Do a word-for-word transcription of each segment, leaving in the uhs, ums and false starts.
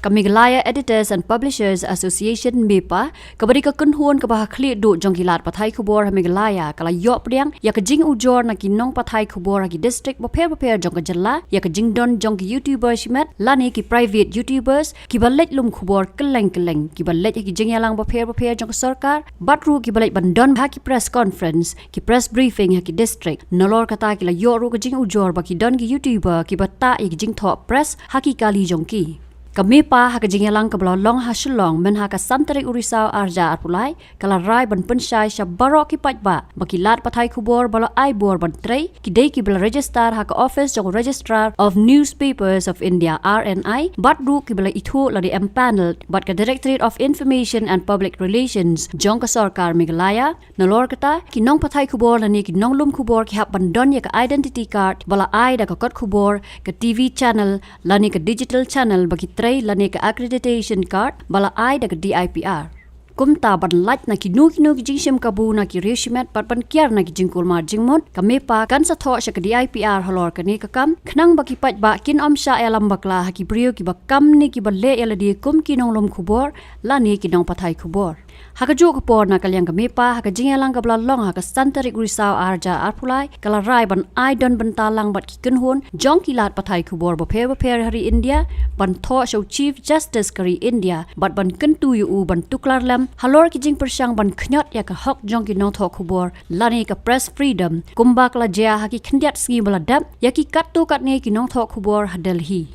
Ka Meghalaya Editors and Publishers Association, MEPA, kaba dei ka kynhun kaba ha khlieh duh jong ki lad pathai khubor ha Meghalaya, ka la ïoh pdiang ïa ka jingujor na ki nongpathai khubor ha ki district bapher bapher jong ka jylla ïa ka jingdon jong ki YouTuber shimet lane ki private YouTubers kiba leit lum khubor kylleng kylleng, kiba leit ha ki jingïalang bapher bapher jong ka sorkar, bad ruh kiba leit ban don ha ki press conference, ki press briefing ha ki district. Nalor kata, ki la ïoh ruh ka jingujor ba ki don ki YouTuber kiba tah ïa ki jingthoh press ha ki kali jong ki. Ka MEPA ha ka jingïalang kaba la long ha Shillong mynha ka san tarik u Risaw arhajar arphew lai, ka la rai ban pynshai sha baroh ki paidbah ba ki lad pathai khubor ba la ai bor ban trei, ki dei kiba la register ha ka office jong u Registrar of Newspapers of India, R N I, bad ruh kiba la ithuh lane empanelled bad ka Directorate of Information and Public Relations jong ka sorkar Meghalaya. Nalor kata, ki nongpathai khubor lane ki nonglum khubor ki hap ban don ïa ka identity card ba la ai da ka kot khubor, ka T V channel lane ka digital channel ba ki trei lane ka accreditation card ba la ai da ka D I P R. Kumta, ban lait na kino kino ki jingshim kabu na ki riew shimet bad ban kiar na ki jingkulmar jingmut, ka MEPA kan sa thoh sha ka D I P R halor kane ka kam, khnang ba ki paidbah kin ym shah ïalam bakla ha ki briew kiba kam ne kiba leh ïa lade kum ki nonglum khubor lane ki nongpathai khubor. Ha kajuh ka por, na ka liang ka MEPA, ha ka jingïalang kaba la long ha ka san tarik u Risaw arhajar arphew lai, ka la rai ban ai don bynta lang bad ki kynhun jong ki lad pathai khubor bapher bapher ha ri India ban thoh sha u Chief Justice ka ri India bad ban kyntu ïa u ban tuklar lem halor ki jingpyrshang ban khñiot ïa ka hok jong ki nongthoh khubor lane ka press freedom, kumba ka la jia ha ki khyndiat sngi ba la dep ïa ki katto katne ki nongthoh khubor ha Delhi.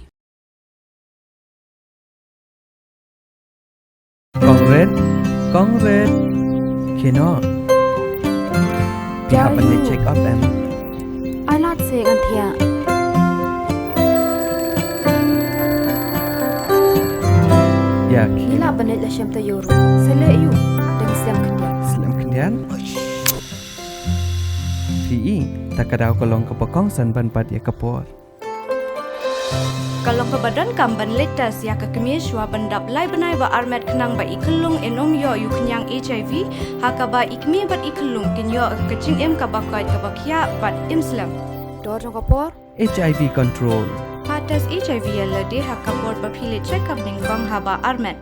Kong Rit, Kong Rit. Kino? Phi hap ban leit check up em? Ai lad se ngan thiah. Ïa, ngi lah ban leit la shem taïew ruh. Sa leh aïu? Dang slem khyndiat. Slem khyndiat? Phi i, ta ka daw ka long kaba kongsan ban bat ïa ka por. Ka long kaba donkam ban leit test ïa ka kmie shuwa ban dap lai bnai ba armet khnang ba i khyllung in ym ïoh ïa u khñiang H I V, ha kaba i kmie bad i khyllung kin ïoh ka jingim kaba koit kaba khiah bad im slem. Dor jong ka por. H I V control. Pha test H I V ïa lade ha ka por ba phi leit check up nyngkong haba armet.